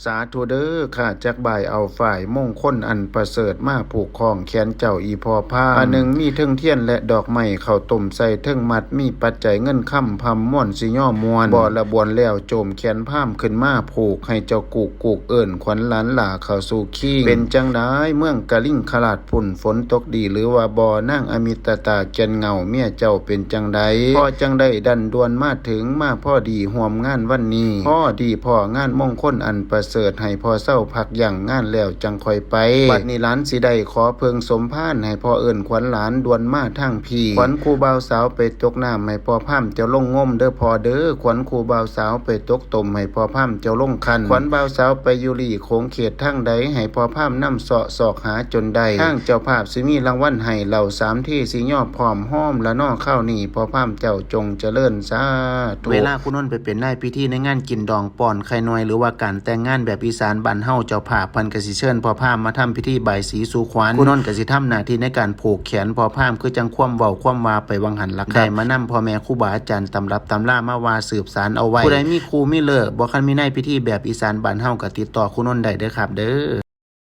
ສາທຸເດີ ຂ້າຈັກບາຍເອົາຝ້າຍມົງຄົນອັນປະເສີດມາຜູກຂ້ອງແຂນເຈົ້າອີ່ພໍ່ພາມ. ອັນໜຶ່ງມີເທິງທຽນ ແລະ ດອກໄມ້ ເຂົ້າຕົ້ມໃສ່ເທິງມັດ ມີປັດໄຈເງິນຄຳພຳມວນຊິຍໍມວນ ບໍ່ລະບວນແລ້ວໂຈມແຂນພາມຂຶ້ນມາຜູກໃຫ້ເຈົ້າກຸກກຸກເອີ້ນຂວັນຫຼານຫຼ້າເຂົ້າສູ່ຄີງ. ເປັນຈັ່ງໃດເມືອງກະລິງຄະລາດພຸ້ນ ຝົນຕົກດີຫຼືວ່າບໍ່? ນາງອະມິດຕະຕາແກ່ນເຫງົ້າ ເມຍເຈົ້າເປັນຈັ່ງໃດ? ພໍຈັ່ງໄດ້ດັນດ່ວນມາເຖິງ ມາພໍດີຮ່ວມງານວັນນີ້ ພໍດີພໍງານມົງຄົນອັນປະເສີດ ໃຫ້ພໍ່ເຊົາພັກຢັ້ງງານແລ້ວຈັ່ງຄ່ອຍໄປ. ບັດນີ້ຫຼານຊິໄດ້ຂໍເພິ່ງສົມພານ ໃຫ້ພໍ່ເອີ້ນຂວັນຫຼານດ່ວນມາທາງພີ້. ຂວັນຄູ່ບ່າວສາວໄປຕົກນ້ຳ ໃຫ້ພໍ່ພາມເຈົ້າລົງງົມເດີພໍ່ເດີ. ຂວັນຄູ່ບ່າວສາວໄປຕົກຕົ້ມ ໃຫ້ພໍ່ພາມເຈົ້າລົງຄັນ. ຂວັນບ່າວສາວໄປຢູ່ລີ້ໂຂງເຂດທາງໃດ ໃຫ້ພໍ່ພາມນຳເຊາະຊອກຫາຈົນໄດ້. ທາງເຈົ້າພາບຊິມີລາງວັນໃຫ້ເຫຼົ້າສາມທີ ຊິຍໍພ້ອມຮອມລະນໍ. ຄາວນີ້ພໍ່ພາມເຈົ້າຈົ່ງຈະເລີນ ສາທຸ. ເວລາຄູນົນໄປເປັນນາຍພິທີໃນງານກິນດອງປ້ອນໄຂ່ໜ່ວຍ ຫຼືວ່າການແຕ່ງງານແບບອີສານບ້ານເຮົາ ເຈົ້າພາບເພິ່ນກໍຊິເຊີນພໍ່ພາມມາທຳພິທີບາຍສີສູ່ຂວັນ. ຄູນົນກໍຊິທຳໜ້າທີ່ໃນການຜູກແຂນພໍ່ພາມ ຄືຈັ່ງຄວາມເວົ້າຄວາມວ່າໄປຫວ່າງຫັ້ນລະຄັບ ໄດ້ມານຳພໍ່ແມ່ຄູບາອາຈານຕຳລັບຕຳລາມາວ່າສືບສານເອົາໄວ້. ຜູ້ໃດມີຄູ່ມີເລີກ ບໍ່ຄັນມີນາຍພິທີແບບອີສານບ້ານເຮົາ ກໍຕິດຕໍ່ຄູນົນໄດ້ເດີຄັບເດີ.